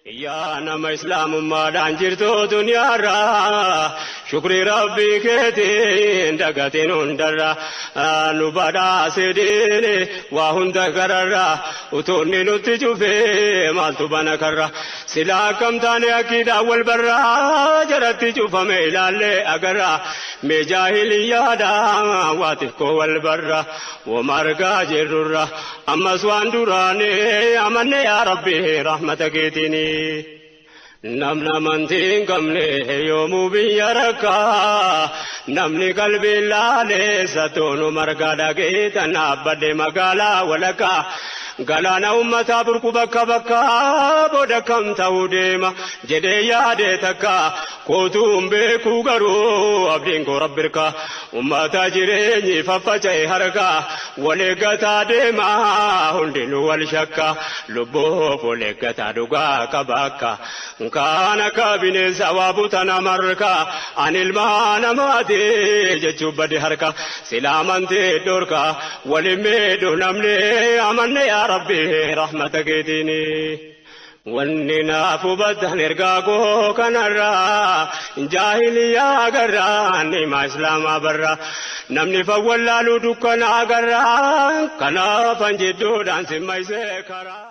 Yaa nama islaamummaadhaan jirtu duniyaarraa shukrii rabbii keetiin dagatiin hundarra nu badhaase diini waa hunda gararra utuunni nutti cufee maaltu bana karra silaa akkam taane akkiidhaan wal barraa jaratti cufame ilaallee agarra mee jaahiliyyaadha waa xiqqoo wal barra wama argaa jirrurra ammas waan duraanii amanne yaa rabbi rahmata keetiini. Namni amantii hin qabne yoomuu biyya rakkaa namni qalbii laalee satoonu margaa dhagee tan dhaabbadhe magaalaa walakkaa galaana uummataa burqu bakka bakkaa booda kam ta'uu deema jedhee yaade takka kootuun beekuu garuu abdiin koo rabbirka uummata jireenyi faffaca'e harka wal eeggataa deema hundinuu wal shakka lubbuuf wal eeggataa dhugaa qaba akka Kana akka bineensa waa butana marka ani ilmaa namaati jechuun bade harka sila amantee dhorka waliin miidhu namni amanne yaa rabbi rahmata keetiini. Wanni naaf hubattan ergaa koo kanarraa jaahiliyaa agarraa nimaa islaamaa barraa namni fawwallaaluu dukkana agarraa kanaaf anjidduudhaan simmaysee karaa.